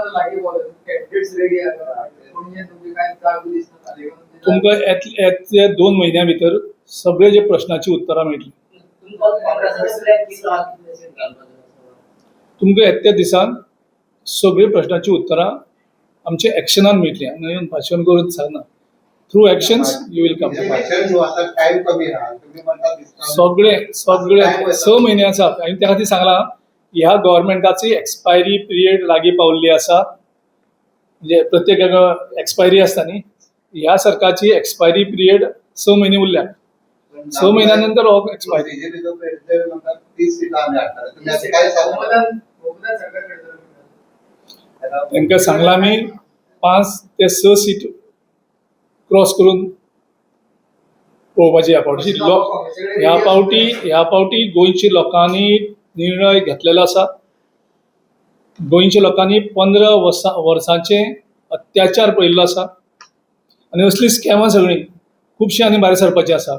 आता लागीं पावले, कॅन्डिडेट्स रेडी आसा. पणजे तुमचे काय जागो दिसना? तुमकां येतल्या 2 म्हयन्या भितर सगळे जे प्रश्नाची उत्तरां मेळटली. तुमकां काँग्रेसाचो प्लॅन कितें आहा, कितले सीट घालपाचो? तुमकां येत्या दिसान सगळी प्रश्नाची उत्तरां आमच्या एक्शनान मेळटली. हांगा येवन भाशण करून सांगना. Through actions you will come. म्हणजे भाशण न्हू, आता टायम कमी आहा, तुम्ही म्हणता दिसता. सगळे सगळे 6 म्हयने आसा आनी त्या खातीर सांगलां, ह्या गव्हर्मेंटाची एक्सपायरी पिरियड लागीं पावल्ली आसा. म्हणजे प्रत्येक एक्सपायरी आसता न्ही, ह्या सरकारची एक्सपायरी पिरियड 6 म्हयने उरल्या. 6 म्हयन्या नंतर हो एक्सपायरी. बीजेपीचो प्रेसिडेंट म्हणटा, 30 सीटां आमी हाडटले. तुम्ही अशें काय सांगता? बहुमतान बहुमतान सरकार करतले. तांकां सांगलां, आमी 5 ते 6 सीट क्रॉस करून पळोवपाची ह्या फावटी. लोक ह्या फावटी गोंयच्या लोकांनी निर्णय घेतलेलो आसा. गोंयच्या लोकांनी 15 वर्सांचे अत्याचार पळयल्लो आसा आनी असली स्कॅमां सगळीं खुबशीं आनी भायर सरपाची आसा.